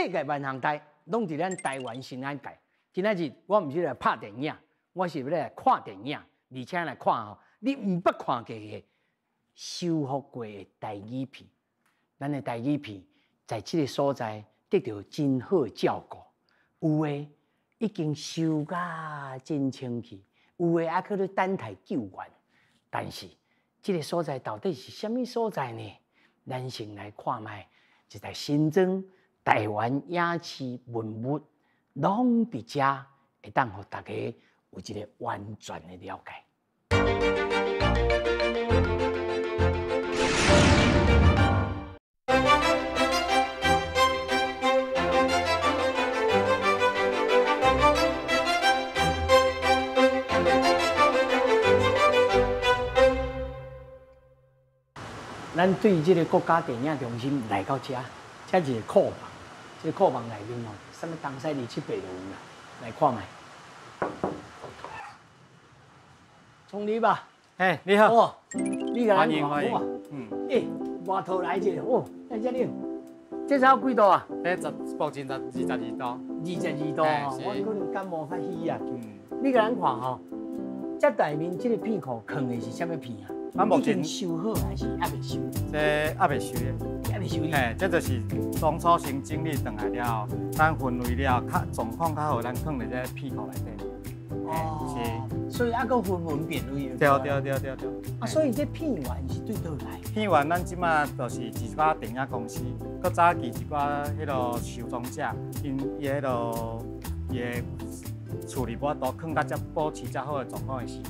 世界萬項代攏佇咱台灣新安界。今仔日我毋是來拍電影，我是欲來看電影，而且來看吼，你毋捌看過的修復過的台語片。咱的台語片在這个所在得著真好的照顧，有的已經修甲真清氣，有的還閣咧等待救援。但是這个所在到底是啥物所在呢？咱先來看覓一台新增台灣影視文物，攏佇遮會當予大家有一个完全的了解。咱對這个國家電影中心來到遮，這是一个庫房，這个庫房內面吼，啥物東西二七八都有啦，來看覓。總理吧，嘿，你好，哦，你來歡迎歡迎，嗯，欸，外頭來一个，哦，來這裡，這才幾度啊？這十目前十22度，22度吼，我可能感冒較虛啊。嗯，你共咱看吼，這內面這个片庫囥的是啥物片啊？咱目前修好還是猶未修？這猶未修的，猶未修。嘿，這就是當初先整理轉來了後，咱分類了，較狀況較好，咱囥佇這片庫內底。哦，是。所以猶閣分門別類。對對對對對。啊，所以這片源是對佗來？片源咱這馬就是一寡電影公司，閣早期一寡彼个收藏者，𪜶伊彼个伊的厝裡無法度囥甲遮保持遮好的狀況的時。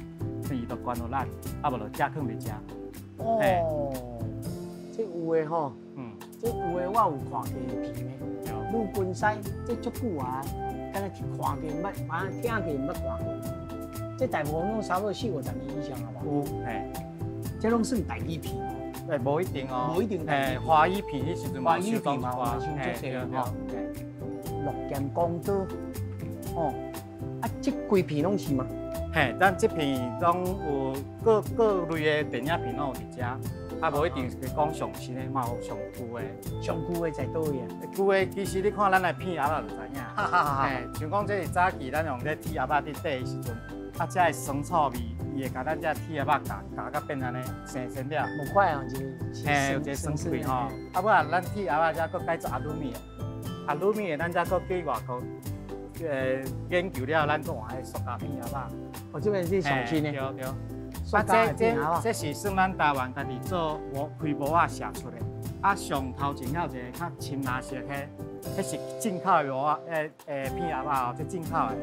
伊就捐予咱，啊無就遮囥佇遮。哦，這有的吼，這有的我有看過片的，女軍師這足久啊，敢若去看過，毋捌，反正聽過毋捌看過。這大部分攏差不多四五十年以上啊無？有，嘿，這攏算台語片哦。欸，無一定哦。無一定。嘿，華語片彼時陣嘛，收藏嘛，收足濟吼。樂劍光刀，哦，啊，這規片攏是嗎？嘿，咱這片攏有各各類的電影片攏有佇遮，啊，無一定是講上新的，嘛有上舊的。上舊的在佗位啊？舊的其實你看咱的片盒仔就知影。嘿，像講這是早期咱用這鐵盒仔佇底的時陣，啊，這的酸臭味，伊會共咱這鐵盒仔咬咬甲變按呢，生生了。無快啊，一個。嘿，有一个酸味吼。啊，尾仔咱鐵盒仔遮閣改做阿魯米的，阿魯米的咱遮閣去外國。研究了，咱閣換彼塑膠片盒仔。哦，這邊是上新的。對對。啊，這是算咱台灣家己做模開模仔寫出的。啊，上頭前還有一个較深藍色，彼是進口的模仔，片盒仔哦，這進口的，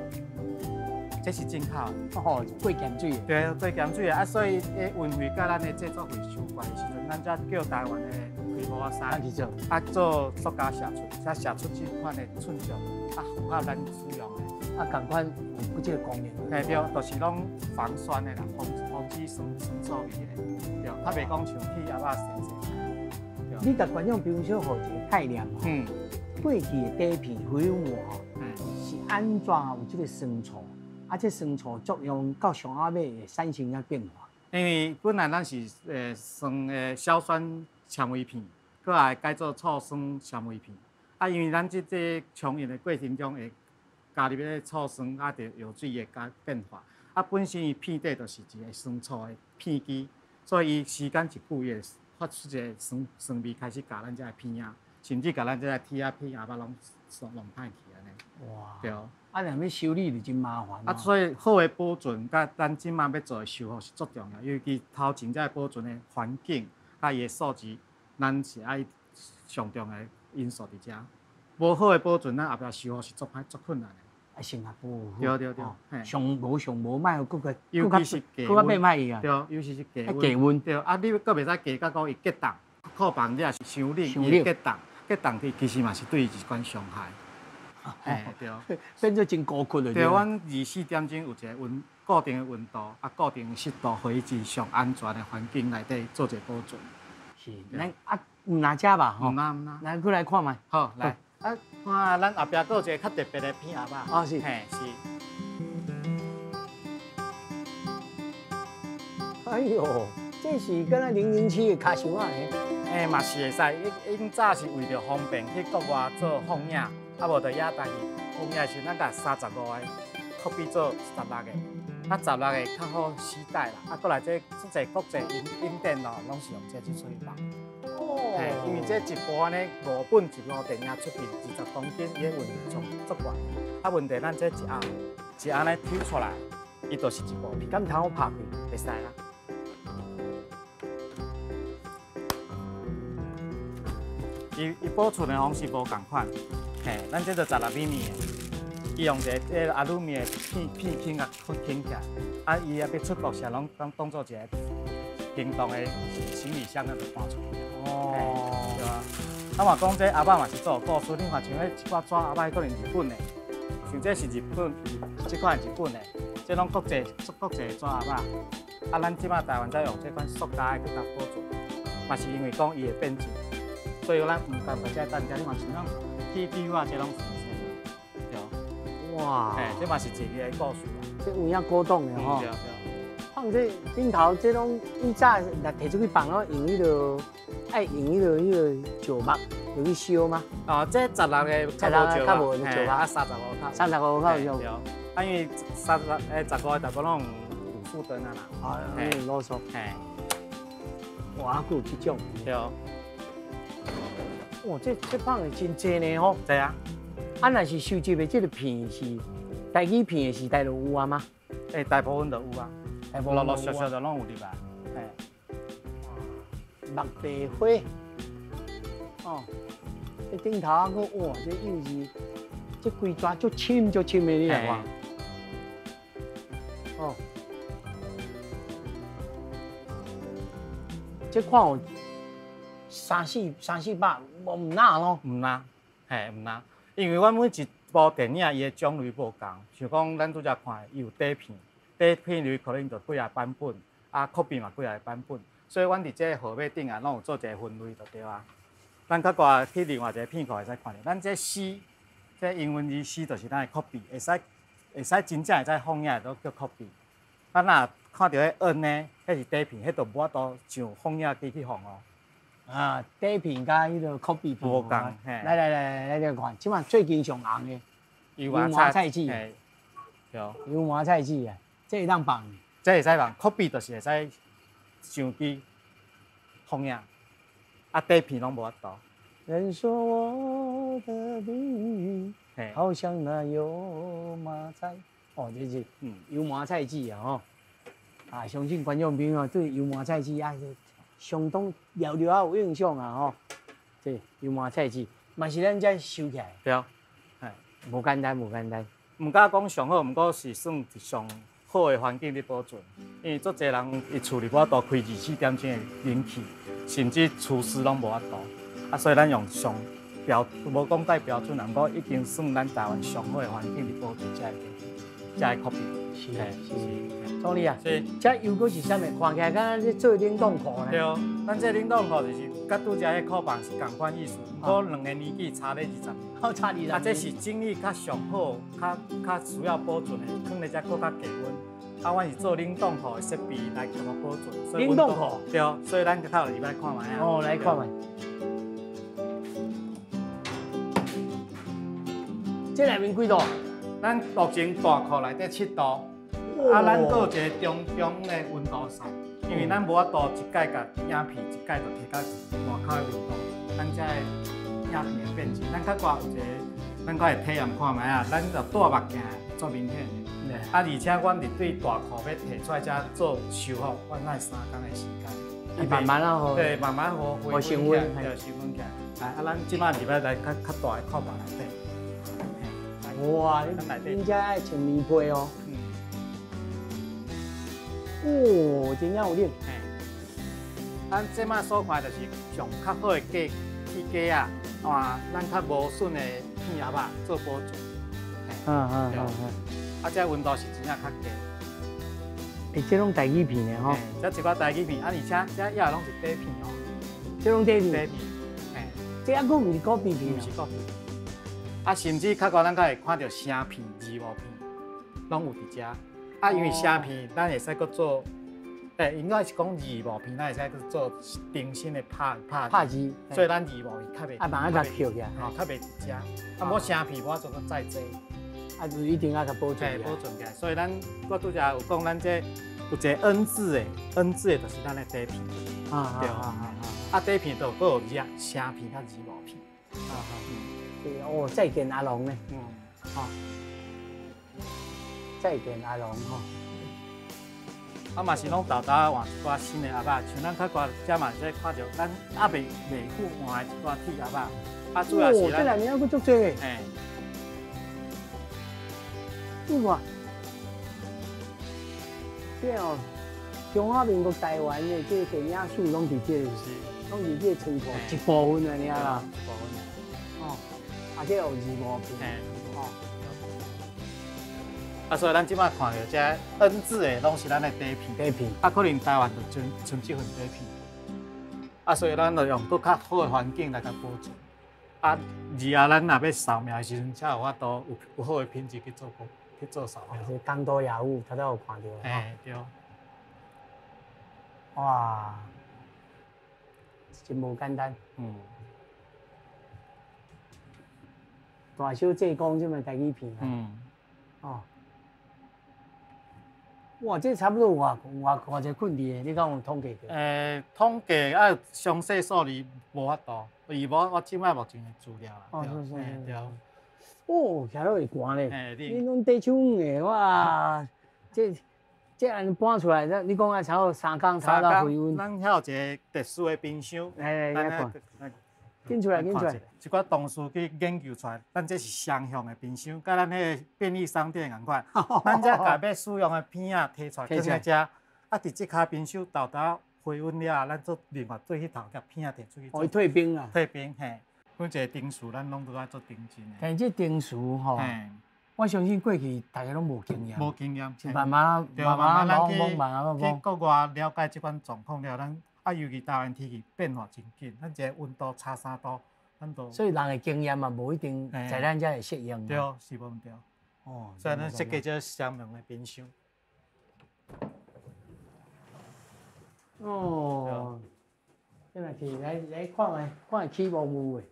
這是進口的。哦，過鹹水的。對，過鹹水的。啊，所以彼運費佮咱的製作費收懸的時陣，咱才叫台灣的開模仔師去做，啊，做塑膠寫出，才寫出這款的寸尺，啊，符合咱使用的。啊，仝款有這个功能。嘿，對，就是攏防酸的啦，防止酸酸臭味的，對，較袂講像鐵盒仔生生。你共觀眾朋友小予一个概念吼，過去的底片菲姆吼，是按怎有這个酸臭？啊，這酸臭作用到上後尾會產生啥變化？因為本來咱是酸的硝酸纖維片，閣來改做醋酸纖維片。啊，因為咱這個沖印的過程中會加入彼個醋酸，啊，就藥水會加變化。啊，本身伊片底就是一个酸醋的片基，所以伊時間一久，伊會發出一个酸酸味，開始共咱這个片仔，甚至共咱這个鐵仔片盒仔攏弄歹去按呢。哇！對。啊，若欲修理就真麻煩。啊，所以好的保存，佮咱這馬欲做的修復是足重要，尤其頭前這个保存的環境，佮伊的素質，咱是愛上重要的因素佇遮。無好的保存，咱後壁修復是足歹、足困難的。啊，先較保護。對對對，上無上無莫閣閣，尤其是閣較變歹去啊。對，尤其是低溫。對，啊，你閣袂使加甲講伊結凍，庫房這傷冷，伊會結凍，結凍去其實嘛是對伊一款傷害。嘿，對，變做真孤困的。對，阮24點鐘有一个溫固定的溫度，啊，固定的濕度，予伊真上安全的環境內底做一个保存。是，咱啊，毋若遮吧，吼。毋若毋若。來過來看覓。好，來。啊，看咱後壁閣有一个較特別的片盒仔。哦，是。嘿，是。哎喲，這是敢若007的跤手仔呢？欸，嘛是會使，𪜶早是為著方便去國外做放映，啊無就野台語。放映的時陣，咱共35个 copy 做十六个，啊十六个較好攜帶啦。啊，閣來這足濟國際影展哦，攏是用這支出去放。哦。嘿，因為這一部按呢五本一部電影出去20公斤，伊的運重足懸。啊，問題咱這一盒一盒呢抽出來，伊就是一部片。敢通好拍去？會使啦。伊保存的方式無仝款，嘿，咱這就16米米的，伊用一个這個阿魯米的片片輕啊，輕起來，啊，伊啊欲出國時攏當做一個行動的行李箱，就搬出去。哦，對啊。啊嘛講這盒仔嘛是做故事，你看像彼一寡紙盒仔，可能日本的，像這是日本，這款日本的，這攏國際國際的紙盒仔。啊，咱這擺台灣才用這款塑膠的去共保存，嘛是因為講伊會變質。所以咱毋甘大家等下，你看像咱 TV 啊，這攏是對。哇！嘿，這嘛是一個故事啊。這有影古董的吼。對對。放這頂頭，這攏以早若提出去放，攏用彼个，愛用彼个石木落去燒嗎？哦，這十六个較無石木，啊35較。35較有。對。啊，因為15个大部分攏用鹵素燈啊啦。啊，用鹵素。嘿。哇，閣有這種。對。哇，這放的真濟呢吼！濟啊！啊，若是收集的這個片是台語片的時代就有啊嗎？欸，大部分都有啊，陸陸續續就攏有入來。嘿，木白花，哦，這頂頭啊，閣哇，這幼字，這規逝足深足深的，你來看。哦，這看有三四百，無毋若咯。毋若，嘿，毋若，因為阮每一部電影伊的種類無仝，像講咱拄才看的，伊有底片，底片類可能就幾啊版本，啊，copy 嘛幾啊版本，所以阮佇這個號碼頂啊，攏有做一個分類就對啊。咱較掛去另外一個片庫會使看著，咱這 C，這英文字 C 就是咱的 copy，會使真正會使放映的都叫 copy。咱若看著彼 N 呢，彼是底片，彼就無法度上放映機去放哦。啊，底片佮彼个 copy 片無仝，來來來來來，來看，這擺最近上紅的油麻菜籽，對，油麻菜籽啊，這會當放。這會使放，copy 就是會使上機放映，啊底片攏無法度。人說我的命運好像那油麻菜，哦，這是油麻菜籽啊吼，啊，相信觀眾朋友對油麻菜籽啊，相當了了有印象啊吼，這油麻菜籽嘛是咱遮收起來。對，嘿，無簡單，無簡單。毋敢講上好，毋過是算上好的環境咧保存。因為足濟人伊厝裡無法度開24點鐘的冷氣，甚至廚師攏無法度。啊，所以咱用上標，無講帶標準，毋過已經算咱台灣上好的環境咧保存這个 copy。是是。總理啊，是。這又閣是啥物？看起來敢若咧做冷凍庫呢？對，咱這冷凍庫就是佮拄才彼庫房是仝款意思，毋過兩个年紀差咧20年。好，差20年。啊，這是整理較上好、較需要保存的，囥咧遮閣較低溫。啊，阮是做冷凍庫的設備來共我保存。冷凍庫。對，所以咱較入來看覓啊。哦，來看覓。這內面幾度？咱目前大庫內底7度。啊，咱閣有一個中中的溫度線，因為咱無法度一擺共影片一擺就提到外口的溫度，咱才會影片會變質。咱較掛有一個，咱較會體驗看覓啊，咱就戴目鏡足明顯的。啊，而且阮佇對大庫欲提出來遮做修復，阮愛3工的時間。慢慢啊，予。對，慢慢予恢復起來，對，升溫起來。來，啊，咱這擺入來來較大的庫房內底。哇，恁遮愛穿棉被哦。哦，真正有冷。嘿，咱這擺所看就是上較好的機鐵機啊，換咱較無損的片盒仔做保存。啊，這溫度是真正較低。欸，這攏台語片的吼。這一寡台語片，啊，而且這也攏是底片哦。這攏底片。底片。嘿。這猶閣毋是 copy 片。毋是 copy。啊，甚至較懸，咱較會看著聲片、字幕片，攏有佇遮。啊，因為聲片，咱會使閣做欸，應該是講字幕片，咱會使閣做重新的拍拍拍字，所以咱字幕伊較袂啊，慢慢共抾起來，吼，較袂佇遮。啊，無聲片無法度閣再做，啊，就一定愛共保存起來。保存起來。所以咱我拄才有講，咱這有一個 N 字的，N 字的就是咱的底片。對。啊，底片就閣有字聲片佮字幕片。啊啊，對哦，再見阿龍呢？嗯，吼，再見阿龍吼。啊嘛是攏沓沓換一寡新的盒仔，像咱較掛遮嘛會使看著，咱猶未未付換的一寡鐵盒仔。啊，主要是咱。這內面猶閣足濟。嘿。你看，這哦，中華民國台灣的這個電影史攏佇這個，攏佇這個倉庫一部分爾啦。一部分。哦，啊，這有字幕片。哦。啊，所以咱這擺看著這 N 字的，攏是咱的底片。底片。啊，可能台灣就剩剩這份底片。啊，所以咱就用閣較好的環境來共保存。啊，日後咱若欲掃描的時陣，才有法度有好的品質去做掃描。這江多雅物，頭拄有看著。嘿，對。哇，真無簡單。大小濟講這麼台語片啊。哦。哇，這差不多偌偌偌濟困佇的，你敢有統計過？統計啊，詳細數字無法度，伊無我這擺目前的資料啦。哦，是是是。對。哦，徛落會寒咧。你攏短手的哇，這按呢搬出來，你講愛差不多3工，差不多回溫。咱遐有一個特殊的冰箱。來來來，看。緊出來，緊出來。一寡同事去研究出來，咱這是雙向的冰箱，佮咱彼个便利商店仝款。咱這共欲使用的片仔提出來，囥佇遮，啊，佇這跤冰箱沓沓回溫了，咱做另外對彼頭共片仔提出去。哦，伊退冰啊。退冰嘿，每一个程序咱攏都愛做認真的。但這程序吼，我相信過去大家攏無經驗。無經驗。是慢慢慢慢慢慢慢去國外了解這款狀況了，咱啊，尤其台灣天氣變化真緊，咱一个溫度差3度，咱都。所以人的經驗嘛，無一定在咱遮會適應。對，是無毋對。哦。所以咱設計這雙門的冰箱。哦。先來去來來看覓，看起毛有的。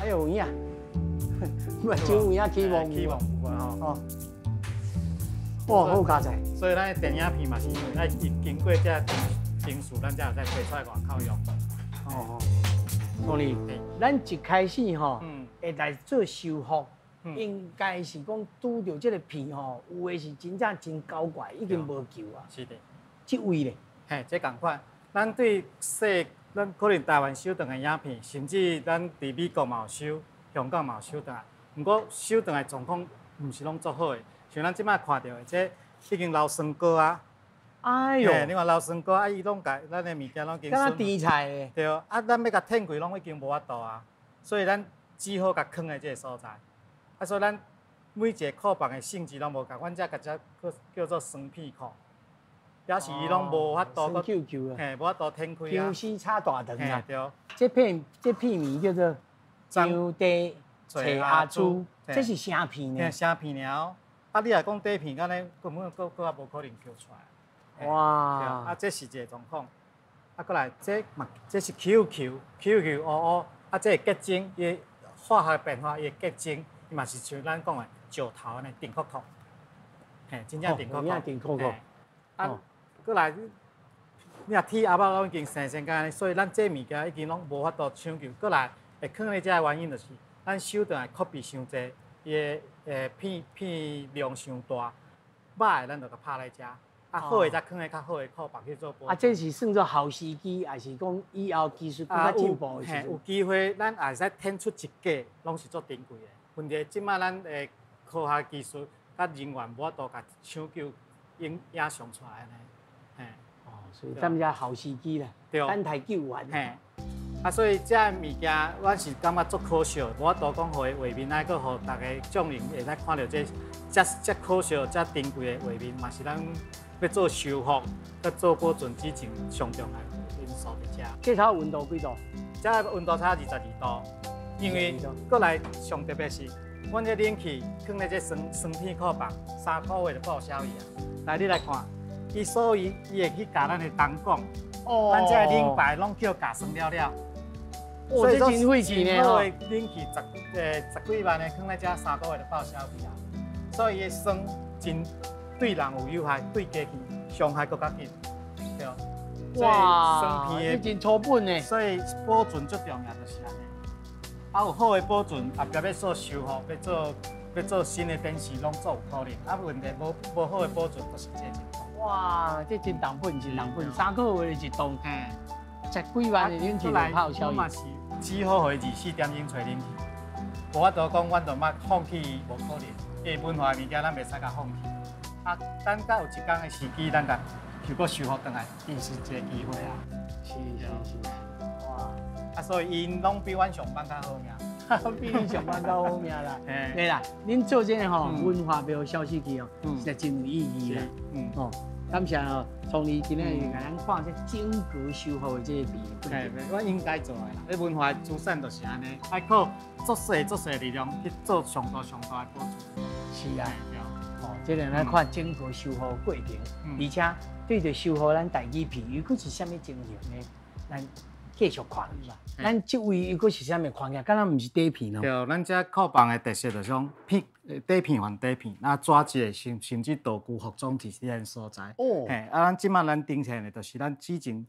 哎有影，目睭有影起毛起毛有啊吼。哦。哇，好佳哉！所以咱的電影片嘛是因為愛經過這程序，咱才會使提出來外口用。哦哦，創立，咱一開始吼，會來做修復，應該是講拄著這個片吼，有的是真正真搞怪，已經無救啊。是的。這位咧？嘿，這仝款，咱對細，咱可能台灣收轉來影片，甚至咱佇美國嘛有收，香港嘛有收轉來，毋過收轉來狀況毋是攏足好的。像咱這擺看著的，這已經流酸膏啊！哎喲，你看流酸膏啊，伊攏共咱的物件攏經。敢若甜菜的。對，啊，咱欲共褪開，攏已經無法度啊，所以咱只好共囥佇這个所在。啊，所以咱每一个庫房的性質攏無仝，阮遮共這叫做酸片庫，表示伊攏無法度。酸 Q Q 啊。嘿，無法度褪開啊。薑絲炒大腸啊。對。這片名叫做張地找阿朱，這是聲片呢。聲片爾。啊，你若講底片，敢呢根本閣閣較無可能抾出來。哇！啊，這是一个狀況。啊，閣來，這嘛，這是 Q Q Q Q O O，啊，這個結晶，伊化學變化，伊的結晶，伊嘛是像咱講的石頭按呢定確確，嘿，真正定確確。定確確。啊，閣來，你若鐵盒仔攏已經生成按呢，所以咱這物件已經攏無法度搶救。閣來會囥佇遮的原因就是，咱收轉來 copy 傷濟，伊的片量傷大，歹的咱就共拍來遮，啊好的才囥佇較好的庫房去做保存。啊，這是算做後時機，還是講以後技術閣較進步的時陣？有機會，咱也會使展出一個，攏是足珍貴的。問題這擺咱的科學技術佮人員無法度共搶救影影像出來按呢。嘿。哦，所以踮遮後時機啦，等待救援。嘿。啊，所以這个物件，阮是感覺足可惜，無法度講予伊畫面，愛閣予大家眾人會使看著這遮可惜、遮珍貴的畫面，嘛是咱欲做修復、佮做保存之前上重要的因素佇遮。這頭溫度幾度？這溫度差22度，因為閣來上特別是，阮這冷氣囥咧這酸酸片庫房，3個月就報銷去啊。來，你來看，伊所以伊會去共咱的燈管，咱這个冷排攏叫共酸了了。哦，這真費氣呢吼。冷氣十幾萬的，囥咧遮三個月就報銷去啊。所以伊的酸真對人有有害，對機器傷害閣較緊，對。哇，這真粗本呢。所以保存最重要就是按呢。啊，有好的保存，後壁欲做修復，欲做新的電視，攏做有可能。啊，問題無好的保存，就是這情況。哇，這真重本，真重本，3個月一棟，十幾萬的冷氣就報銷。我嘛是只好予伊24點鐘吹冷氣，無法度講，阮就莫放棄伊，無可能。因為文化的物件，咱袂使共放棄。啊，等到有一工的時機，咱共又閣修復轉來，伊是一個機會啊。是是是，哇！啊，所以𪜶攏比阮上班較好命，比你上班較好命啦。對啦，恁做這个吼文化袂予消失去哦，實在真有意義啦。哦，感謝哦，創意今仔日共咱看這整個修復的這個片。嘿，我應該做的啦。這文化資產就是按呢，愛靠足細足細力量去做上大上大的保存。是啊。哦，這個咱看整個修復過程，而且對著修復咱台語片，又閣是啥物情形呢？咱繼續看落去吧。咱這位又閣是啥物看起來，敢若毋是底片哦。對，咱這庫房的特色就是講片底片還底片，啊紙質的甚至道具服裝佇這個所在。嘿，啊，咱這擺咱呈現的，就是咱之前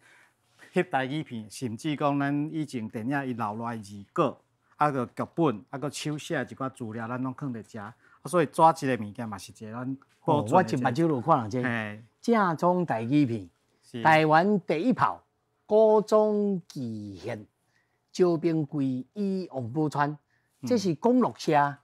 翕台語片，甚至講咱以前電影伊留落來字稿，啊閣劇本，啊閣手寫一寡資料，咱攏囥佇遮。啊，所以紙質的物件嘛是一個咱保存。我一目睭就看人這正宗台語片，台灣第一炮，古裝劇獻，招兵櫃與王寶釧，這是廣樂社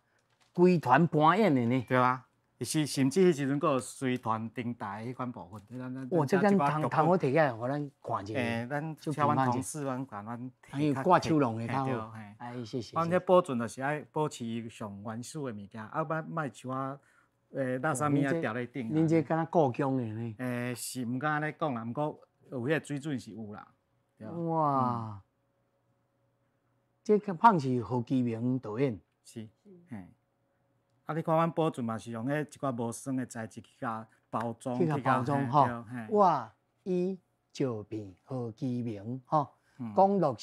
規團搬演的呢。對啊，是甚至彼時陣閣有隨團登台彼款部分。哇，這敢通通好提起來，予咱看一下。欸，咱請阮同事，阮共阮提。掛手龍的較好。哎，謝謝。阮這保存就是愛保持伊上原始的物件，啊，莫莫像我垃圾物仔掉咧頂。恁這敢若故宮的呢？欸，是毋敢按呢講啦，毋過有彼個水準是有啦。哇！這個胖是何其明導演。是，嘿。啊，你看阮保存嘛是用彼一寡無酸的材質去共包裝，去共包裝吼。我以照片何其明吼，廣樂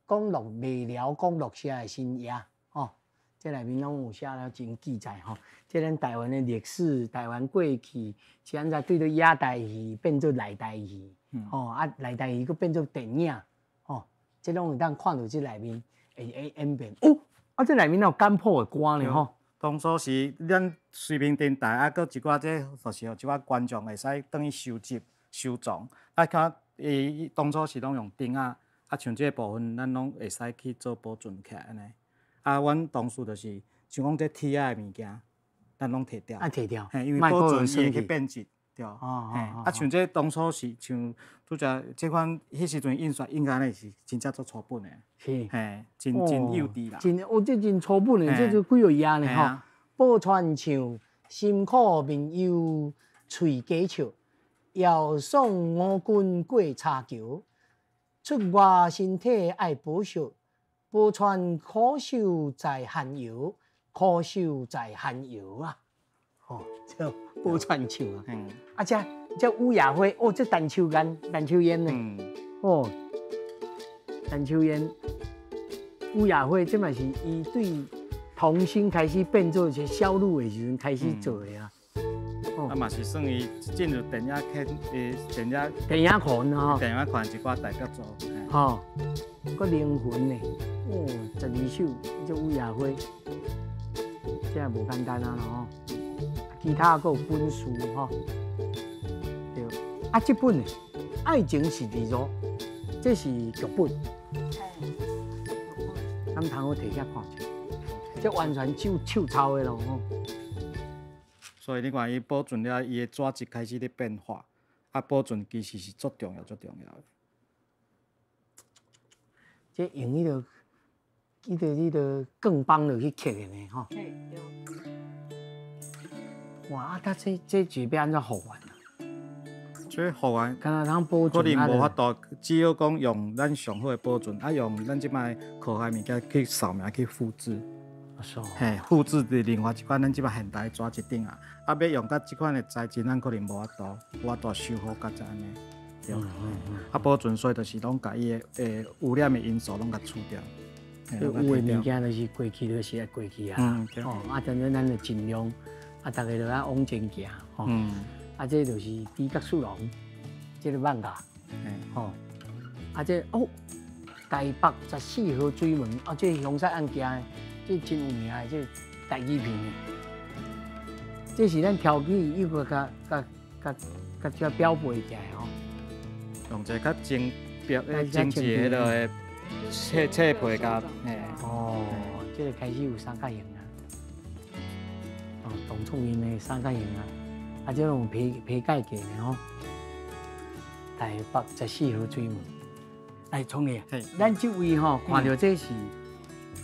廣樂未了廣樂社的新野吼，這內面攏有寫了真記載吼。這咱台灣的歷史，台灣過去是按怎對著野台戲變做內台戲，吼啊內台戲閣變做電影，吼，這攏會當看著這內面會演變。哦，啊這內面哪有簡譜的歌呢吼？當初是咱隨便電台啊，閣一寡這就是予一寡觀眾會使轉去收集、收藏。啊，看伊當初是攏用釘仔，啊，像這個部分，咱攏會使去做保存起來按呢。啊，阮當初就是像講這鐵仔的物件，咱攏提掉。啊，提掉。嘿，因為保存伊會去變質，對。嘿，啊，像這當初是像拄則這款，彼時陣印刷應該是真正足粗本的。是。嘿，真真幼稚啦。真，哦，這真粗本的，這就幾號頁呢吼。寶釧唱，辛苦面憂喙假笑，遙送五軍過柴橋，出外身體愛保惜，寶釧苦守在寒窯，苦守在寒窯啊！吼，這寶釧唱啊！啊，這這雨夜花，哦，這陳秋煙，陳秋煙呢？哦，陳秋煙，雨夜花，這嘛是伊對童星開始變做一個小女的時陣開始做的啊。啊嘛是算伊進入電影圈，電影電影圈吼，電影圈一寡代表作。吼，閣靈魂呢？哦，12首，這雨夜花，這也無簡單啊吼。其他閣有本書吼，對。啊，這本呢，愛情是自助，這是劇本。咱通好提起來看一下，這完全手手抄的咯吼。所以你看，伊保存了，伊的紙質開始咧變化，啊，保存其實是足重要、足重要的。這用彼個鋼棒落去刻的呢，吼。對。哇！啊，他這是欲按怎復原啊？這復原，敢若通保存可能無法度，只好講用咱上好的保存，啊，用咱這擺科學物件去掃描、去複製。嘿，複製佇另外一款咱這擺現代紙質頂啊，啊，欲用佮這款的材質，咱可能無法度，無法度修復甲遮按呢。對，啊，保存所以就是攏共伊的污染的因素攏共除掉。有的物件就是過去就是愛過去啊。對。哦，啊，當然咱就盡量，啊，逐家就愛往前行，吼。啊，這就是豬角速龍，這個漫畫。吼。啊，這哦，台北14號水門，啊，這兇殺案件，這真有名的，這台語片的。這是咱挑起又閣共共共共這表背起來吼。用一個較精白的精緻彼落的切切皮共，嘿。哦，這個開始有三角形啊。哦，董創英的三角形啊，啊，這種皮皮蓋過的吼。台北14號水門。來，創業，咱這位吼看著這是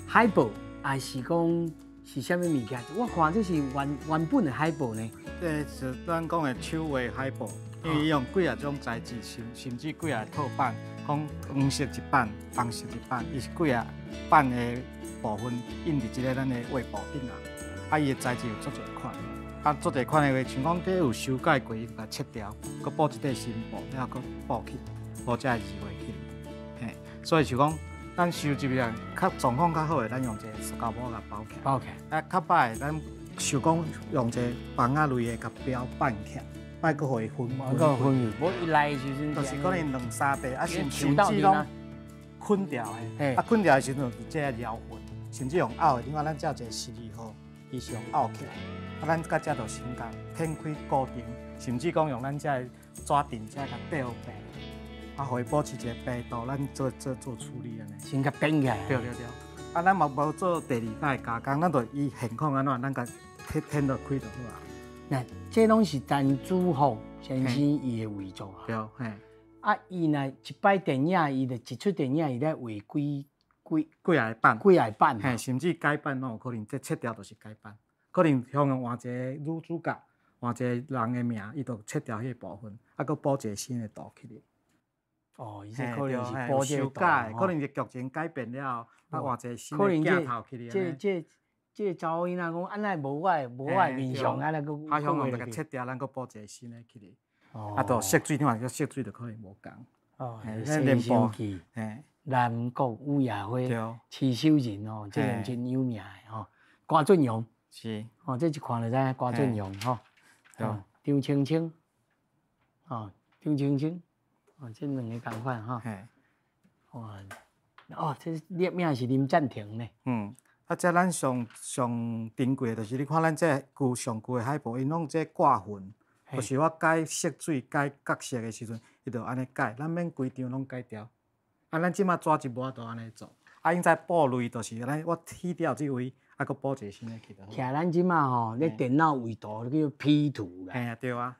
海報，還是講是啥物物件？我看這是原原本的海報呢。這是咱講的手畫海報，因為用幾仔種材質，甚至幾仔套版，講黃色一版，紅色一版，伊是幾仔版的部分印佇這個咱的畫布頂啊。啊，伊的材質有足濟款，啊，足濟款的話，像講這有修改過，伊就共切掉，閣補一塊新布，了後閣補去，補這個字畫去。嘿，所以就講，咱收集來較狀況較好的，咱用一個塑膠膜共包起來。包起來。啊，較歹的，咱想講用一個網仔類的共標板起來，莫閣予伊分。閣分去，無伊來的時陣，就是可能兩三塊，啊，甚至攏捆掉的。啊，捆掉的時陣就這個療痕，甚至用拗的。另外，咱這有一個12號，伊是用拗起來。啊，咱佮這就先共掀開固定，甚至講用咱這個紙墊這共吊白，啊，予伊保持一個白度，咱做做做處理按呢。先共編起來。對對對。啊，咱嘛無做第二擺加工，咱就依現況按怎，咱共天天就開就好啊。那這攏是陳子福先生伊的遺作啊。對，嘿。啊，伊若一擺電影，伊就一齣電影，伊咧畫幾幾幾仔個版，幾仔個版。嘿，甚至改版攏有可能，這切掉就是改版，可能向用換一個女主角，換一個人的名，伊就切掉彼個部分，啊，閣補一個新的圖去咧。哦，伊這可能是補這個圖，可能是劇情改變了後，啊，換一個新的鏡頭去咧。這這這查某囡仔講，按呢無我的面相，按呢閣。啊，向用共切掉，咱閣補一個新的去咧。啊，就色水，你看這色水就可能無仝。哦，西廂記，南國雨夜花，徐守仁哦，這個真有名的吼。郭俊陽哦，這一看就知影郭俊陽吼。張青青，哦，張青青，哦，這兩个仝款吼。哇，哦，這列名是林贊庭呢。嗯，啊，這咱上上珍貴的，就是你看咱這舊上舊的海報，𪜶攏這掛痕。就是我改色水、改角色的時陣，伊就按呢改，咱免規張攏改掉。啊，咱這馬紙質無法度按呢做。啊，𪜶在布類就是咱我去掉這位，啊，閣補一個新的去就好。徛咱這馬吼，咧電腦繪圖叫 P 圖啦。嘿啊，對啊。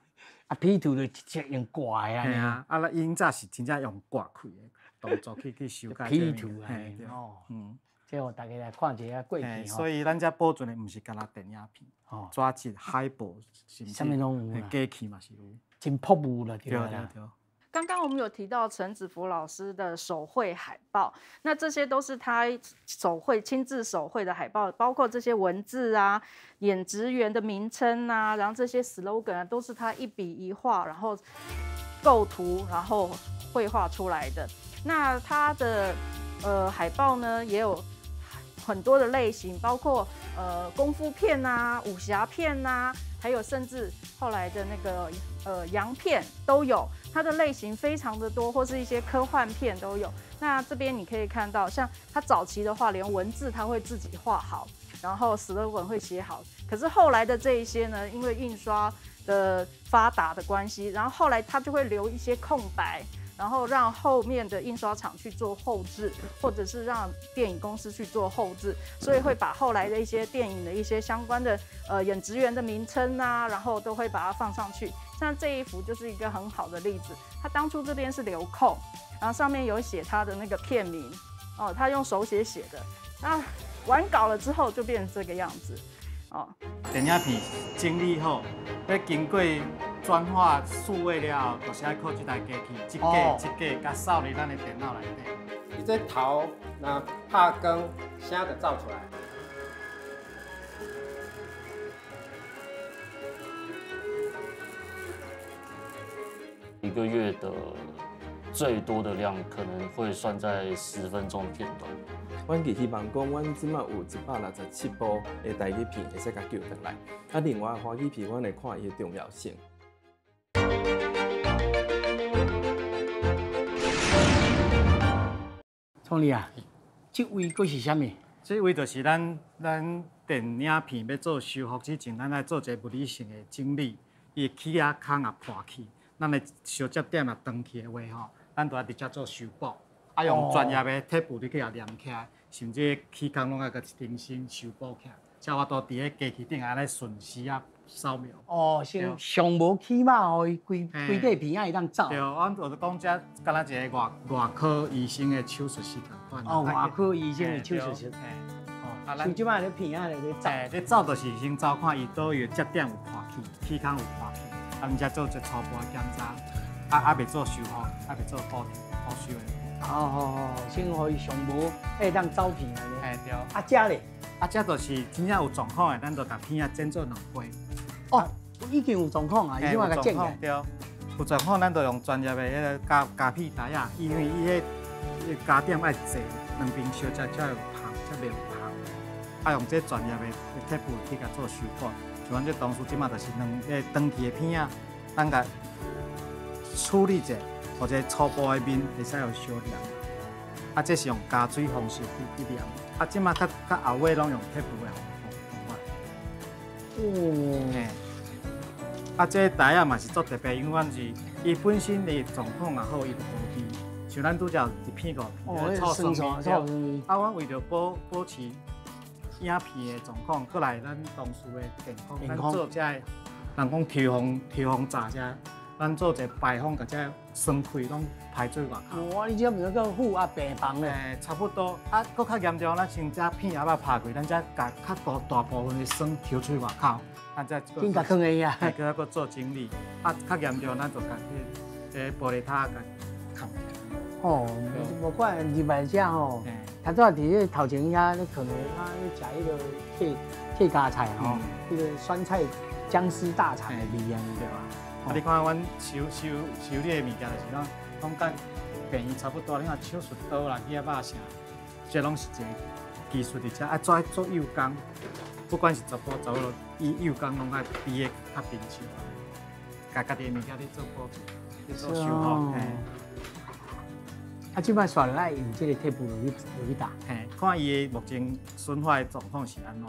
啊，P 圖就直接用掛的按呢。嘿啊，啊，咱𪜶早是真正用掛開的動作去去修改。 P 圖啊，哦，嗯。這予大家來看一下過去吼。所以咱這保存的毋是干焦電影片，紙質海報，甚至機器嘛是有。真樸物啦，對對對。剛剛我們有提到陳子福老師的手繪海報，那這些都是他手繪、親自手繪的海報，包括這些文字啊、演職員的名稱啊，然後這些 slogan 啊，都是他一筆一畫，然後構圖，然後繪畫出來的。那他的海報呢，也有很多的類型，包括功夫片啊、武俠片啊，還有甚至後來的那個洋片都有，它的類型非常的多，或是一些科幻片都有。那這邊你可以看到，像他早期的話，連文字他會自己畫好，然後 slogan 會寫好。可是後來的這一些呢，因為印刷的發達的關係，然後後來他就會留一些空白。然後讓後面的印刷廠去做後製，或者是讓電影公司去做後製，所以會把後來的一些電影的一些相關的演職員的名稱啊，然後都會把它放上去。像這一幅就是一個很好的例子，他當初這邊是留空，然後上面有寫他的那個片名，哦，他用手寫寫的。那完稿了之後就變成這個樣子，哦。電影片整理好，欲經過轉化數位了後，就是愛靠這台機器，一格一格共掃入咱的電腦內底。伊這頭若拍光，聲就走出來。个月的最多的量可能會算在10分鐘的片段。阮其希望講，阮這馬有167部的台語片會使共救轉來。啊，另外華語片，阮會看伊的重要性。創立啊，這位閣是啥物？這位就是咱電影片欲做修復之前，咱愛做一个物理性的整理。伊的起仔孔也破去，咱的相接點也斷去的話吼，咱就愛直接做修補，啊用專業的鐵布去共黏起來，甚至起孔攏愛閣重新修補起來，才有法度佇咧機器頂按呢順時啊掃描。哦，先上無起碼予伊規規塊片仔會當走。對，阮就是講這敢若一個外科醫生的手術室仝款。哦，外科醫生的手術室。哦，像這擺咧片仔咧咧走。咧走就是先走看伊佗位的接點有破去，起孔有破去，啊，阮才做一個初步的檢查，啊未做修復，啊未做補補修的。哦，先予伊上無會當走片按呢。嘿，對。啊，這咧？啊，這就是真正有狀況的，咱就共片仔剪做兩批。哦，已經有狀況啊，已經共剪起來。對，有狀況，咱就用專業的彼个膠片台仔，因為伊彼個膠點愛濟，兩邊相接才有縫，才袂有縫。啊，用這專業的鐵布去共做修補。像阮這同事這馬就是兩个斷去的片仔，咱共處理者，或者初步的面會使用相黏。啊，這是用膠水方式去黏。啊，這馬較較後尾攏用鐵布的方法。哦。嘿。啊，這台仔嘛是足特別，因為阮是伊本身的狀況也好，伊就無味。像咱拄才有一片五片，醋酸味。啊，阮為著保持影片的狀況，閣來咱同事的健康，咱做這个人講抽風閘這，咱做一个排風，共這酸氣攏排出外口。哇，你這毋是叫負壓病房咧？欸，差不多。啊，閣較嚴重，咱先這片仔仔拍開，咱才共較大大部分的酸抽出外口。咱才緊共囥的啊。嘿，閣閣做整理。啊，較嚴重，咱就共彼个玻璃塔共冚起來。哦，無怪入來遮吼，頭拄仔佇咧頭前遐，你可能啊咧食彼个客家菜吼，彼个酸菜薑絲大腸的味啊，對吧？啊，你看阮修修修理的物件，就是講攏佮病院差不多。你看手術刀啦、魚仔肉啥，這攏是一个技術佇遮。啊，做做幼工，不管是查埔查某，伊幼工攏愛比的較平常，共家己的物件咧做保存，咧做修復。嘿。啊，這擺煞落愛用這个鐵布落去打。嘿，看伊的目前損壞狀況是按怎？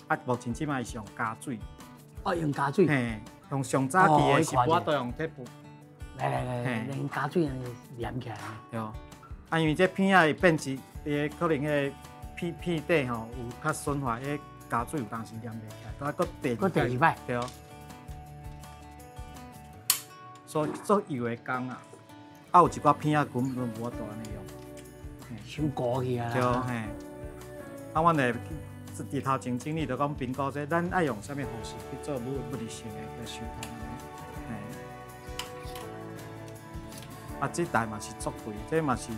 啊，目前這擺是用膠水。哦，用膠水。嘿，用上早期的是無法度用鐵布。來來來，用膠水按呢黏起來。對。啊，因為這片仔會變質，伊可能彼个片底吼有較損壞，彼膠水有當時黏袂起來，都愛閣第閣第二擺。對。所以做油的工啊。啊，有一寡片仔根本無法度按呢用，傷糊去啊。對，嘿。啊，阮會佇頭前整理，就講評估這咱愛用啥物方式去做物理性的個修復。嘿。啊，這台嘛是足貴，這嘛是一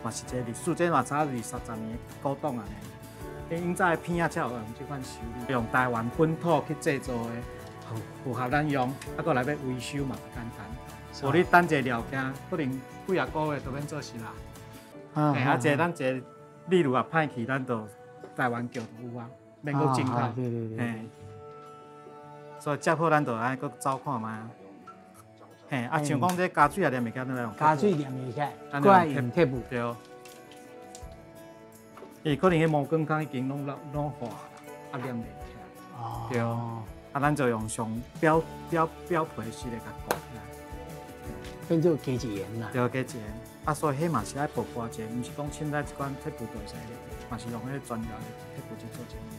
個歷史，這嘛早二三十年古董啊呢。𪜶早的片仔才有用這款修理，用台灣本土去製造的，符合咱用，啊，閣來欲維修嘛較簡單。無你等一个料件，可能幾仔个月都免做事啦。嘿，啊，這咱這个例如啊歹去，咱就台灣叫就有啊，免閣進口。對對對。嘿，所以這好咱就愛閣走看覓。嘿，啊，像講這膠水也黏袂起來，咱用膠水黏袂起來，閣愛用鐵布。對。伊可能彼毛管孔已經攏攏化啦，啊黏袂起來。哦。對。啊，咱就用上表皮式的共糊起來。變做加一鹽啦。對，加一鹽。啊，所以彼嘛是愛薄薄者，毋是講凊彩一款鐵布就會使咧，嘛是用彼个專業的鐵布去做整理。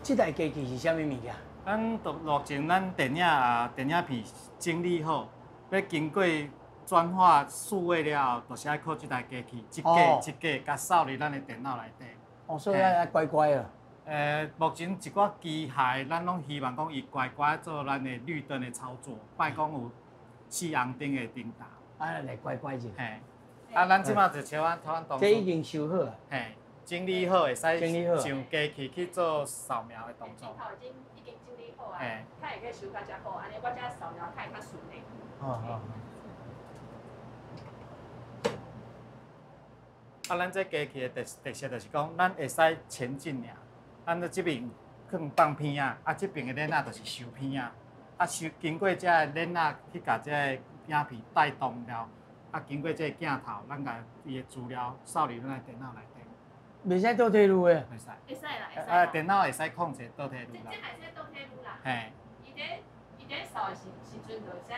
這台機器是啥物物件？咱就目前咱電影片整理好，欲經過轉化數位了後，就是愛靠這台機器，一格一格共掃入咱的電腦內底。哦，所以愛乖乖啊。目前一寡機械，咱攏希望講伊乖乖做咱的綠燈的操作，莫講有四紅燈的燈打。啊，來乖乖者。嘿，啊，咱這馬就像阮台灣同事。這已經修好啊。嘿，整理好會使上機器去做掃描的動作。已經整理好啊，較會去修較才好，按呢我這掃描較會較順的。哦哦。啊，咱這機器的特色就是講，咱會使前進爾，咱咧這邊放放片仔，啊，這邊的鏈仔就是收片仔，啊收經過這个鏈仔去共這个影片帶動了，啊，經過這个鏡頭，咱共伊的資料掃入咱的電腦內底。袂使倒退路的。袂使。會使啦，會使。啊，電腦會使控制倒退路啦。這會使倒退路啦。嘿。伊佇咧掃的時陣，就會使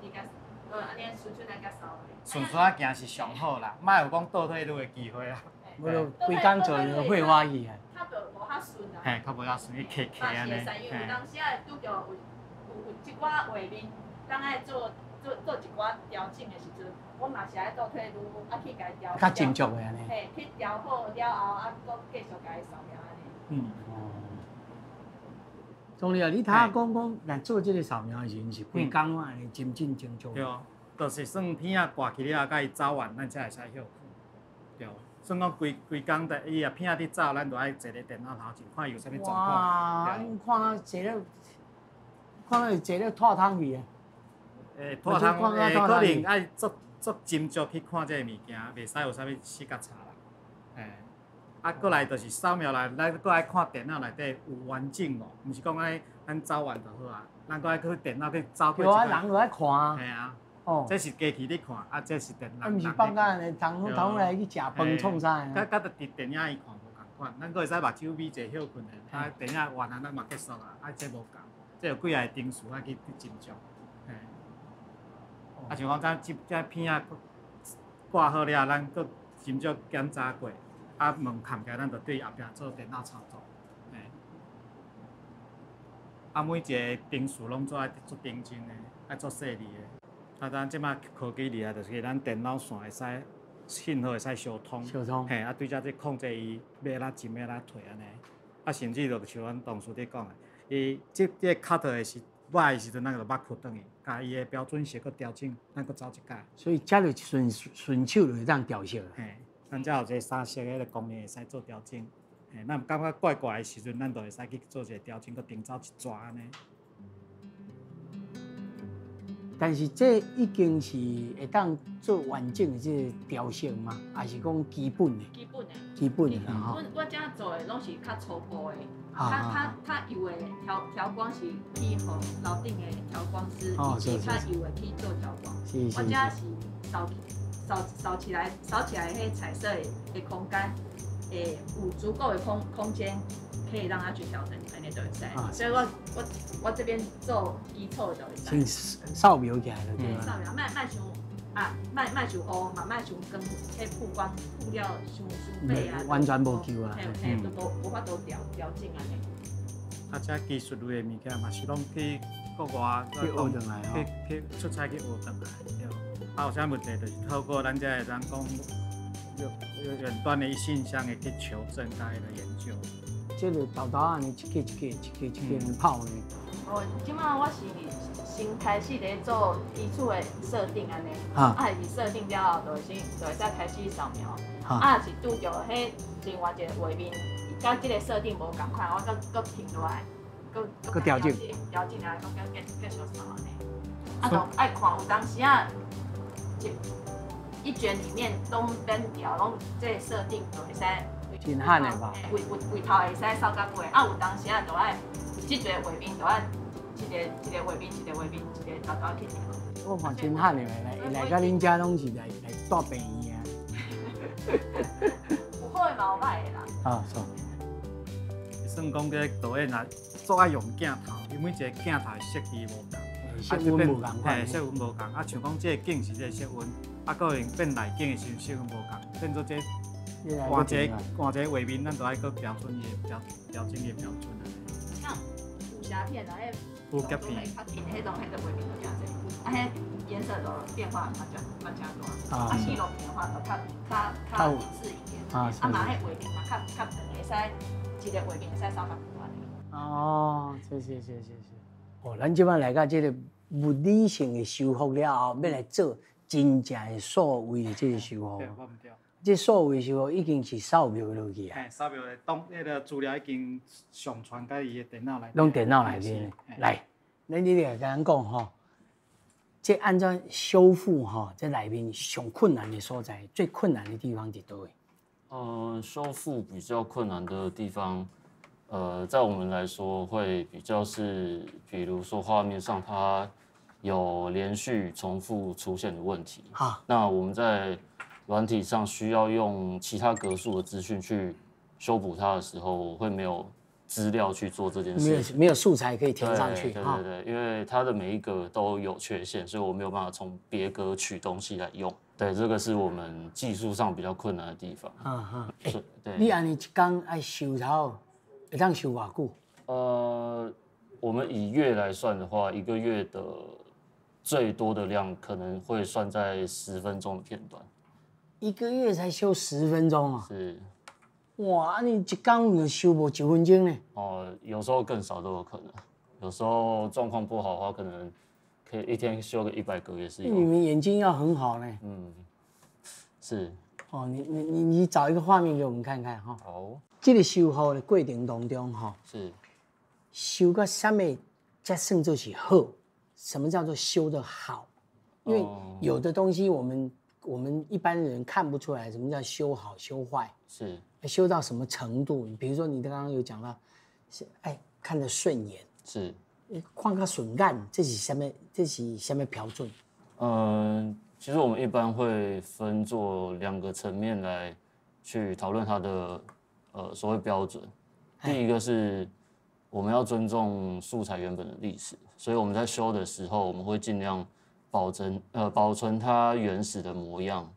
直直共，就按呢順順來共掃。順順仔行是上好啦，莫有講倒退路的機會啊。無就規工做就火花去啊。較就無遐順啦。嘿，較無遐順，伊卡卡按呢。嘛是會使，因為有當時仔會拄著有一寡畫面，當愛做一寡調整的時陣，我嘛是愛倒退嚕，啊去共伊調。較斟酌的按呢。嘿，去調好了後，啊，閣繼續共伊掃描按呢。哦。總理啊，你頭仔講講，若做這个掃描的時陣，是規工攏按呢斟斟斟酌。對，就是算片仔掛起了後，共伊走完，咱才會使歇睏。對，算講規規工的，伊若片仔佇走，咱就愛坐佇電腦頭前看伊有啥物狀況。哇！你看啊，坐咧，看到是坐咧拖湯去啊！欸，拖湯欸，可能愛足足斟酌去看這个物件，袂使有啥物死角差啦。欸，啊，閣來就是掃描來，咱閣愛看電腦內底有完整無？毋是講按呢咱走完就好啊，咱閣愛去電腦去走過一。對啊，人就愛看啊。嘿啊。哦。這是機器咧看，啊，這是電腦。啊，毋是放假按呢，通通來去食飯創啥的。佮佮佇電影院看無仝款，咱閣會使目睭眯者歇睏的，啊，電影完啊，咱嘛結束啊，啊，這無仝，這有幾仔個程序愛去斟酌。嘿。啊，像講咱這這片仔掛好了，咱閣斟酌檢查過，啊，門冚起來，咱就對後壁做電腦操作。嘿。啊，每一个程序攏做愛足認真的，愛足細膩的。啊，咱這擺科技厲害，就是咱電腦線會使信號會使相通。相通。嘿，啊，對遮這控制伊欲按怎進，欲按怎退按呢。啊，甚至就像阮同事佇講的，伊這個 cut 的時抹的時陣，咱就抹開轉去，共伊的標準色閣調整，咱閣走一改。所以遮就順順手就會當調色。嘿，咱遮有一个三色的彼个功能會使做調整。嘿，咱感覺怪怪的時陣，咱就會使去做一个調整，閣重走一逝按呢。但是這已經是會當做完整的這个調色嗎？還是講基本的？基本的。基本的啦吼。阮我遮做的攏是較初步的，較較較幼的調調光是去予樓頂的調光師，伊是較幼的去做調光。我遮是掃掃掃起來，掃起來彼彩色的空間，會有足夠的空間可以讓它去調整，按呢就會使。所以我我這邊做基礎的就會使。先掃描起來就對啦。掃描，莫莫傷啊，莫莫傷烏，嘛莫傷光，彼曝光布料傷傷白啊。完全無救啊！嘿，嘿，都無無法度調調整按呢。啊，這技術類的物件嘛是攏去國外去學轉來吼，去去出差去學轉來，對。啊，有啥問題就是透過咱這个人講遠端的信箱的去求證，佮彼个研究。這个豆豆按呢一個一個一個一個按泡呢。哦，這擺我是先開始咧做基礎的設定按呢，啊，是設定了後，就先就會使開始掃描。啊，若是拄著彼另外一个畫面，佮這个設定無仝款，我閣閣停落來，閣閣調整，調整啊，閣閣繼續掃按呢。啊，就愛看有當時啊，一卷裡面攏免調，攏這个設定就會使。真罕的吧？位位位頭會使掃到尾，啊，有當時啊，就愛這一個畫面就愛一個一個畫面一個畫面一個豆豆去調。我看真罕的來來到恁遮攏是來來蹛病院啊。有好的嘛有歹的啦。啊，是。算講這導演啊，足愛用鏡頭，伊每一个鏡頭的設計無仝，色溫無仝款。嘿，色溫無仝，啊，像講這個景是這個色溫，啊，可能變內景的時陣色溫無仝，變做這。換一个換一个畫面，咱就愛閣標準伊的標調整伊的標準按呢。像武俠片啊，彼武俠片，較近彼種，彼個畫面就誠濟，啊，彼顏色都變化嘛誠嘛誠大。啊，紀錄片的話就較較較一致一點。啊，嘛，彼畫面嘛較較長，會使一个畫面會使掃較久按呢。哦，是是是是是。哦，咱這擺來到這个物理性的修復了後，欲來做真正的數位的這个修復。對，無毋對。這數位修復已經是掃描落去啊！嘿，掃描的當彼个資料已經上傳到伊的電腦內。攏電腦內面。來，咱你來共咱講吼，這按怎修復吼，這內面上困難的所在，最困難的地方佇佗位？修复比较困难的地方，在我们来说会比较是，比如说画面上它有连续重复出现的问题。那我们在软体上需要用其他格数的资讯去修补它的时候，会没有资料去做这件事情，没有素材可以填上去。对对对，因为它的每一个都有缺陷，所以我没有办法从别格取东西来用。对，这个是我们技术上比较困难的地方。对。你按呢一工爱修头，会当修偌久？我们以月来算的话，一个月的最多的量可能会算在10分钟的片段。一个月才修10分钟啊？是。哇，你一工就修无1分钟呢？哦，有时候更少都有可能。有时候状况不好的话，可能可以一天修个100个也是有。你们眼睛要很好呢。嗯，是。哦，你找一个画面给我们看看哈。好。这个修复的过程当中哈，是。修到什么才算做是好？什么叫做修得好？因为有的东西我们一般人看不出来，什么叫修好修坏？是。修到什么程度？比如说你刚刚有讲到，是哎看得顺眼，是。看较顺眼，这是什么？这是什么标准？其实我们一般会分做2个层面来去讨论它的所谓标准。第一个是我们要尊重素材原本的历史，所以我们在修的时候，我们会尽量保存它原始的模样，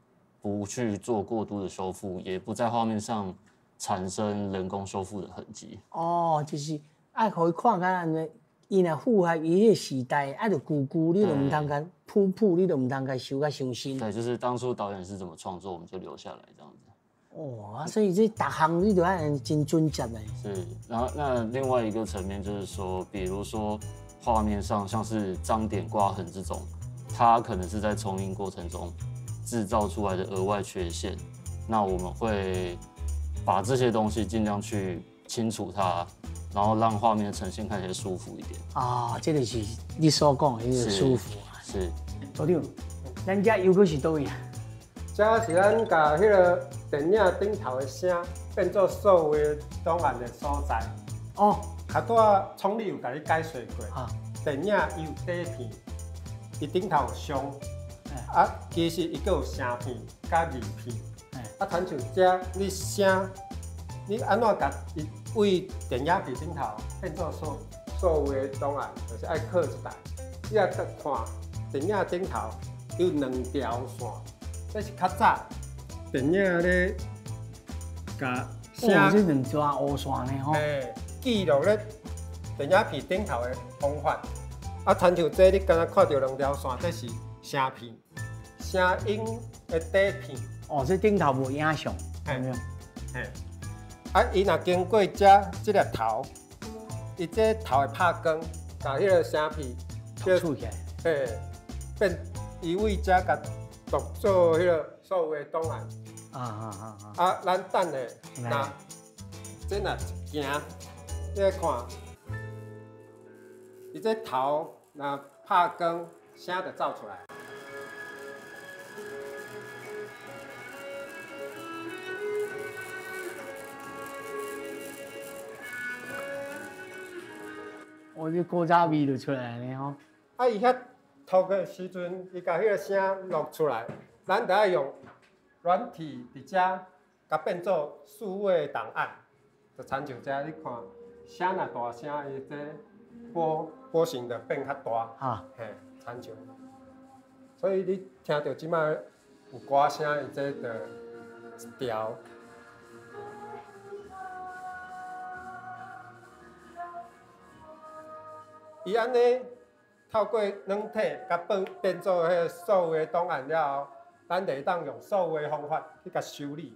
不去做过度的修复，也不在画面上产生人工修复的痕迹。哦，就是爱予伊看较按呢，伊若符合伊迄个时代，啊，就旧旧，你就毋通共铺铺，你就毋通共修甲伤新。对，就是当初导演是怎么创作，我们就留下来这样子。哦，所以这逐项你都爱真准确的。是，然后那另外一个层面就是说，比如说画面上像是脏点、刮痕这种，它可能是在冲印过程中制造出来的额外缺陷，那我们会把这些东西尽量去清除它，然后让画面的呈现看起来舒服一点。啊，这个是你所讲的那个舒服啊。是。组长，咱这又阁是佗位啊？这是咱共彼个电影顶头的声变做数位档案的所在。哦。较拄仔创理有共你解说过。啊。电影伊有底片，伊顶头有像。啊，其实伊阁有声片佮字片。啊，亲像这你声，你按怎共伊为电影片顶头变做数位档案，就是爱靠一台。你若看电影顶头有2条线，这是较早电影咧共声。哦，这2条乌线呢吼。嘿，记录咧电影片顶头的方法。啊，亲像这你敢若看著2条线，这是声片，声音的底片。哦，这顶头无影像，有没有？嘿。啊，伊若经过这这粒头，伊这头会拍光，共彼个声片读取起来。嘿，变伊为遮共读做彼个数位档案。啊，咱等下，若这若一行，你来看，伊这头若拍光，声就走出来。我这古早味就出来了吼。啊，伊遐读的时阵，伊共彼个声录出来，咱就爱用软体伫遮，共变做数位档案。就亲像这，你看声若大声，伊这波形就变较大。啊。嘿，亲像。所以你听著这摆有歌声，伊这就一条。伊按呢透过软体共变做彼个数位档案了后，咱就会当用数位方法去共修理。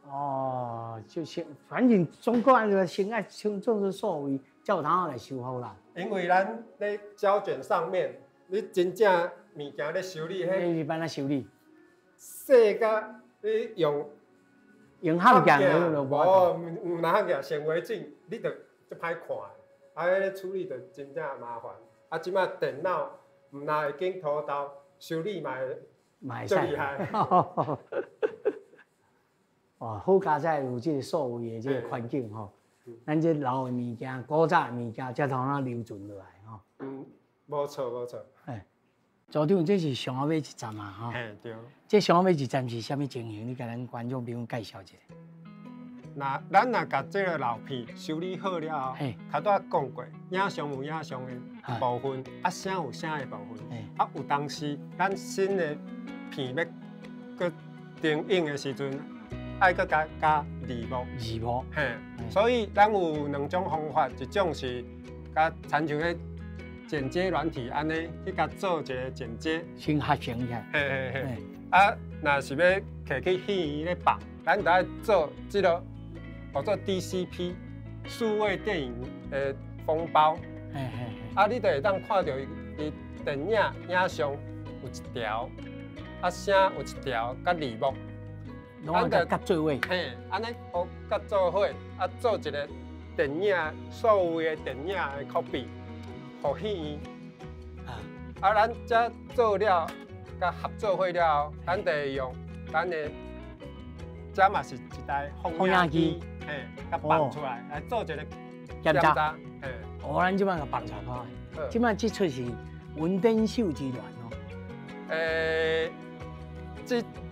哦，就是反正总共按先爱先做做数位，才有通来修复啦。因为咱咧胶卷上面，你真正物件咧修理，彼是按怎修理？细甲你用用焊镜就无。哦，毋若焊镜，显微镜你就足歹看。啊，彼个处理就真正麻烦。啊，这摆电脑毋若会经涂刀修理嘛会足厉害。哦，好佳哉有這個數位的這個環境吼，咱這老的物件、古早的物件，才通啊留存落來吼。嗯，無錯無錯。哎，組長，這是上後尾一站啊，吼。嘿，對。這上後尾一站是啥物情形？你共咱觀眾朋友介紹一下。若咱若共這個老片修理好了後，頭拄仔講過，影像有影像的部分，啊聲有聲的部分，啊有當時咱新的片欲閣重映的時陣，愛閣共加字幕。字幕。嘿，所以咱有兩種方法，一種是共親像彼剪接軟體按呢去共做一個剪接，先合成起來。嘿嘿嘿。啊，若是欲提去戲院咧放，咱就愛做這個。號做 DCP 數位電影的封包，啊，你就會當看著伊電影影像有一條，啊聲有一條，佮字幕，攏愛佮做伙，嘿，按呢予佮做伙，啊做一個電影數位的電影的 copy，予戲院，啊，咱這做了，佮合做伙了後，咱就會用咱的，這嘛是一台放映機。嘿，共放出來來做一個檢查。嘿，哦，咱這擺共放出來看。這擺這齣是文登秀之戀哦。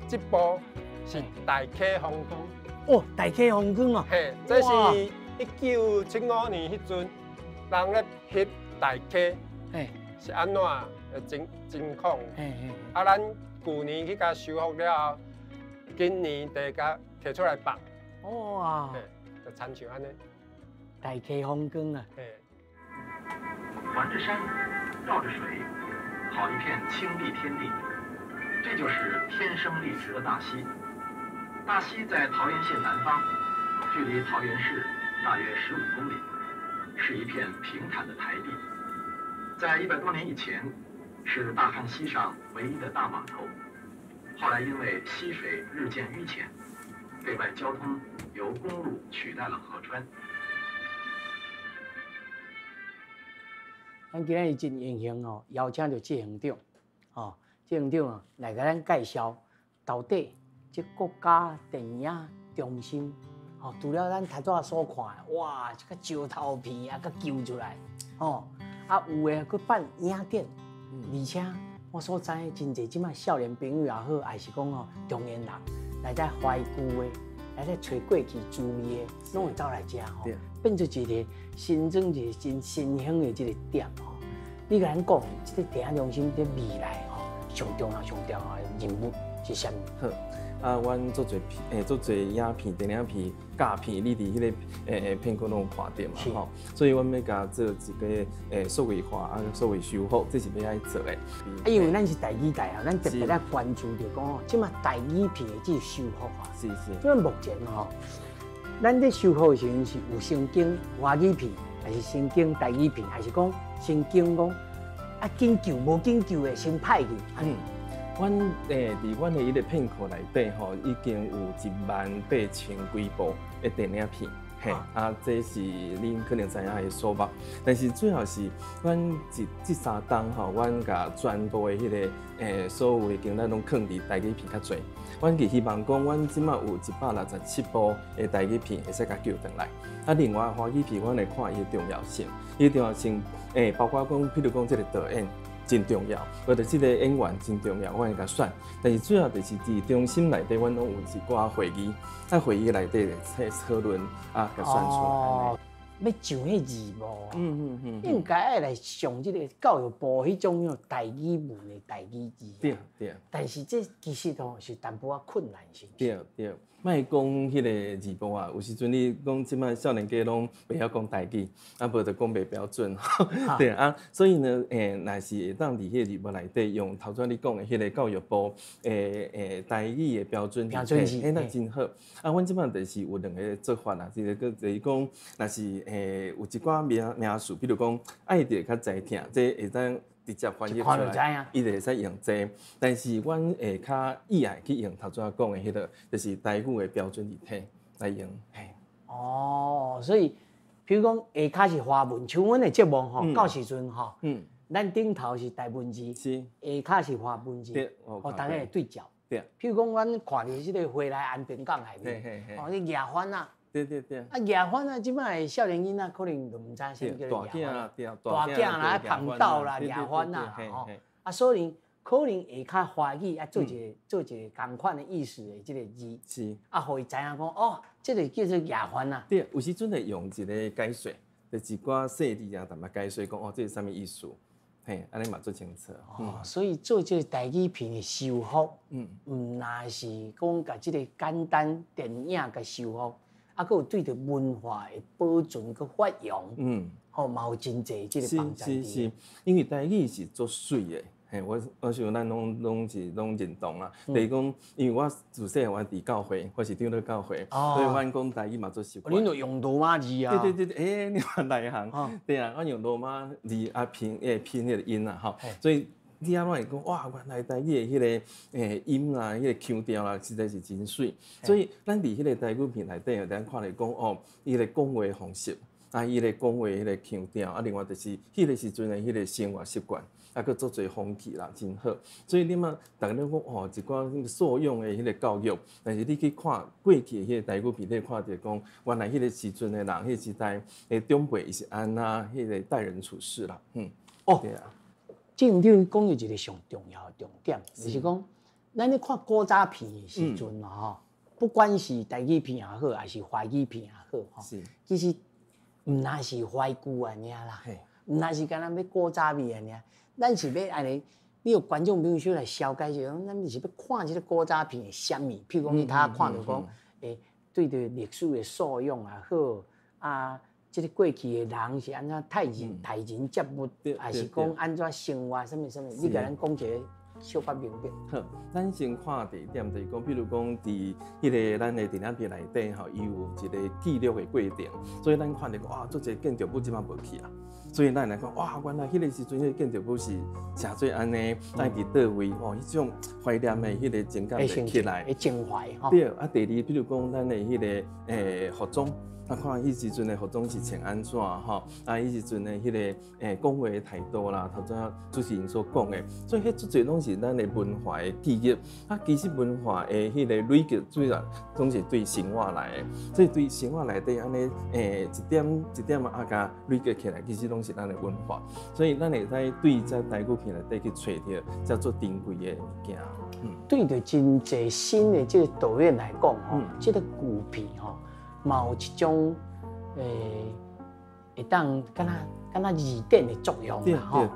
這部是大溪風光。哦，大溪風光哦。嘿，這是1975年彼陣，人咧翕大溪，嘿，是按怎的情況？嘿嘿。啊，咱舊年去共修復了後，今年就共提出來放。哇！就親像按呢，大溪風光啊！環著山，繞著水，好一片清麗天地。這就是天生麗質的大溪。大溪在桃園縣南方，距離桃園市大約15公里，是一片平坦的台地。在100多年以前，是大漢溪上唯一的大碼頭。後來因為溪水日漸淤淺，對外交通由公路取代了河川。咱今日真榮幸哦，邀請著執行長，哦，執行長啊來共咱介紹到底這國家電影中心，哦，除了咱頭拄仔所看的，哇，這個石頭片啊，閣救出來，哦，啊有的閣辦影展，而且我所知真濟這擺少年朋友也好，還是講哦中年人來遮懷舊的，來遮揣過去滋味的，攏會走來遮吼，變做一個新增一個真新興的這個點吼。你共咱講，這個電影中心佇未來吼，上重要、上重要的任務是啥物？好，啊，阮做濟片，做濟影片、電影片、教片，你佇彼個片庫攏有看著嘛吼。所以阮欲共做一個數位化啊，數位修復，這是欲愛做的。啊，因為咱是台語台啊，咱特別愛關注著講吼，這馬台語片的這個修復啊。是是。這馬目前吼，咱咧修復的時陣是有先經華語片，還是先經台語片，還是講先經講啊緊救無緊救的先歹去？嗯。阮佇阮的彼個片庫內底吼，已經有18000幾部的電影片，嘿，啊，這是恁可能知影的數目。但是主要是阮這三冬吼，阮共全部的彼個所有的經歷攏囥佇台語片較濟。阮是希望講，阮這馬有167部的台語片會使共救轉來。啊，另外華語片，阮會看伊的重要性，伊的重要性包括講，譬如講這個導演。真重要，或者這個演員真重要，我會共選。但是主要就是佇中心內底，阮攏有一寡會議，啊會議內底的討論啊，共選出來。哦，欲上彼字幕，應該愛來上這個教育部彼種台語文的台語字。對對。但是這其實吼是淡薄仔困難，是毋是？對對。莫講彼個字幕啊，有時陣你講這擺少年家攏袂曉講台語，啊無就講袂標準，對啊，所以呢，若是會當佇彼個字幕內底用頭先你講的彼個教育部台語的標準字，那真好。啊，阮這擺就是有兩個做法啦，一個就是講，若是有一寡名詞，比如講愛著較知聽，這會當直接翻譯出來，伊就會使用這個。但是阮會較意愛去用頭拄仔講的彼個，就是台語的標準字體來用。嘿。哦，所以，比如講下跤是華文，像阮的節目吼，到時陣吼，咱頂頭是台文字，下跤是華文字，予大家會對照。對。譬如講，阮看著這个回來安平港內面，哦，你舉帆仔。對對對。啊，舉帆仔，這擺的少年囡仔可能就毋知啥物叫做舉帆。大囝啦，捧斗啦，舉帆仔，吼。啊，所以可能會較歡喜啊，做一个仝款的意思的這个字。啊，予伊知影講，哦，這个叫做舉帆仔。對，有時陣會用一个解說，就一寡細字啊，淡薄解說講，哦，這是啥物意思？嘿，按呢嘛足清楚。哦，所以做這个台語片的修復，毋若是講共這个簡單電影共修復，啊，閣有對著文化的保存閣發揚，吼，嘛有真濟這个幫助。是是是，因為台語是足媠的，嘿，我想咱攏是攏認同啦。就是講，因為我自細我佇教會，我是長老教會，所以阮講台語嘛足習慣。恁就用羅馬字啊？對對對對，欸，你嘛內行。對啊，我用羅馬字啊拼拼彼個音啊，吼，所以你按怎會講哇，原來台語的彼个音啦，彼个腔調啦，實在是真媠。所以咱佇彼个台語片內底，咱看咧講哦，伊个講話方式，啊，伊个講話彼个腔調，啊，另外就是彼个時陣的彼个生活習慣。啊，閣足濟風氣啦，真好。所以你嘛，逐家攏講哦，一寡素養的彼个教育，但是你去看過去的彼个台語片，你會看著講，原來彼个時陣的人，彼个時代的長輩伊是按怎彼个待人處事啦。嗯，哦，對啊。這院長講著一个上重要的重點，就是講，咱咧看古早片的時陣嘛，吼，不管是台語片也好，抑是華語片也好，吼，其實毋若是懷舊按呢啦，毋若是干焦欲古早味按呢。咱是欲按呢，你予觀眾朋友小來消解一下，咱是欲看這个古早片的啥物？譬如講，你頭仔看著講，對著歷史的素養也好，啊，這个過去的人是按怎待人待人接物，抑是講按怎生活，啥物啥物？你共咱講一个小可明白。好，咱先看第一點，就是講，比如講，佇彼个咱的電影片內底吼，伊有一个記錄的過程，所以咱看著講，哇，足濟建築物這擺無去啊。所以咱來講，哇，原來彼个時陣，彼个建築物是成做按呢，咱佇佗位哦，彼種懷念的彼个情感會起來。情懷吼。對，啊，第二，比如講，咱的彼个服裝，啊，看彼時陣的服裝是穿按怎吼，啊，彼時陣的彼个講話的態度啦，頭拄仔主持人所講的，所以彼足濟攏是咱的文化的記憶。啊，其實文化的彼个累積，主要總是對生活來的，所以對生活內底按呢一點一點啊，共累積起來，其實攏是咱的文化。所以咱會使對這台語片內底去揣著，遮足珍貴的物件。對著真濟新的這个導演來講吼，這个舊片吼，嘛有一種會當敢若敢若字典的作用啦吼。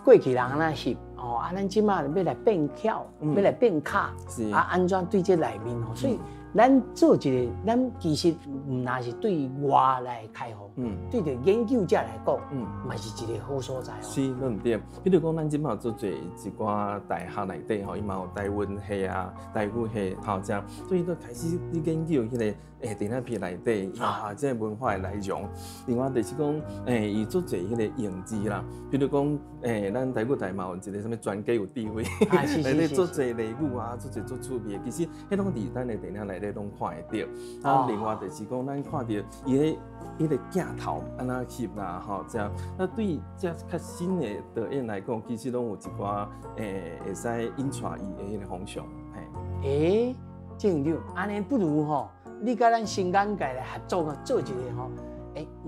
過去人按怎翕吼，啊，咱這擺欲來變巧，欲來變卡，啊，按怎對這內面吼，所以咱做一个，咱其實毋若是對外來開放，對著研究者來講，嘛是一个好所在哦。是，攏毋對。比如講，咱這擺足濟一寡大學內底吼，伊嘛有台文系啊、台語系吼，這樣，所以都開始去研究彼个電影片內底啊，這个文化的內容。另外就是講，伊足濟彼个用字啦，比如講，咱台語台嘛有一个啥物專家有智慧，內底足濟俚語啊，足濟足趣味的，其實彼攏佇咱的電影內底攏看會著。啊，另外就是講，咱看著伊彼彼个鏡頭按怎翕啦，吼，這樣。那對這較新的導演來講，其實攏有一寡會使引帶伊的彼个方向。嘿。鄭院長，按呢不如吼，你佮咱新眼界來合作啊，做一個吼，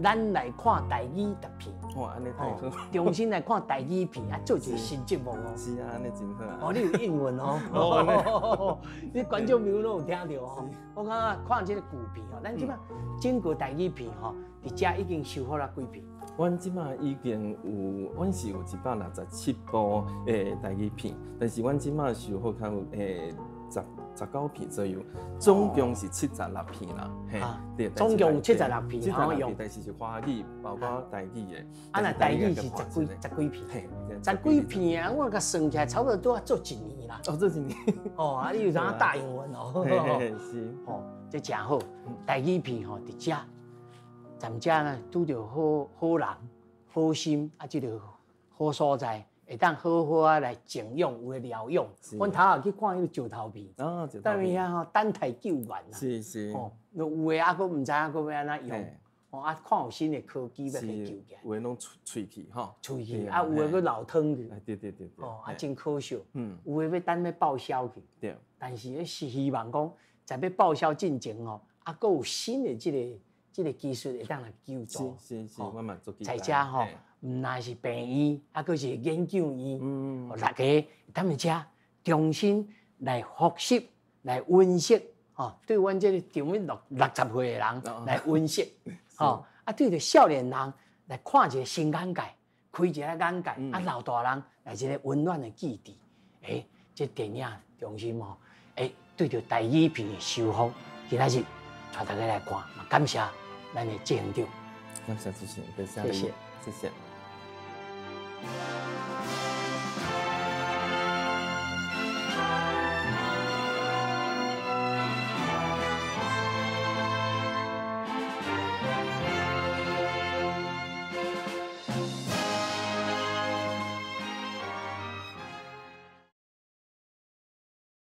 咱來看台語特片。哇，按呢太好。重新來看台語片啊，做一個新節目哦。是啊，按呢真好啊。哦，你有英文哦。你觀眾朋友攏有聽著哦。我感覺看這个舊片哦，咱這擺整個台語片吼，佇遮已經修復了幾片？阮這擺已經有，阮是有167部的台語片，但是阮這擺修復較有19片左右，總共是76片啦。嘿，對，總共76片，76片，但是是華語，包括台語的。啊，若台語是十幾片，十幾片啊，我共算起來，差不多都要做一年啦。哦，做一年。哦，啊，你有知影大英文哦？是。哦，這誠好，台語片吼，佇遮，咱遮呢拄著好好人、好心，啊，這个好所在。會當好好啊來靜養，有的療養。阮頭仔去看彼个石頭片，踮遐吼等待救援啦。是是。哦，有的猶閣毋知影閣欲按怎用。哦啊，看有新的科技欲共救起來。有的攏喙去吼，喙去，啊有的閣流湯去。對對對對。哦，啊真可惜。有的欲等欲報銷去。但是彼是希望講，在欲報銷進前吼，啊，閣有新的這個技術會當來救助。是是，我嘛足期待。在遮吼，毋但是病院，啊，閣是研究院，大家踮佇遮重新來複習、來溫習，吼，對阮這個丈欲60歲的人來溫習，吼，啊，對著少年人來看一個新眼界，開一個眼界，啊，老大人來一個溫暖的基地。欸，這電影中心吼，欸，對著台語片的修復，今仔日帶大家來看，嘛感謝咱的執行長。感謝主持人，謝謝，謝謝。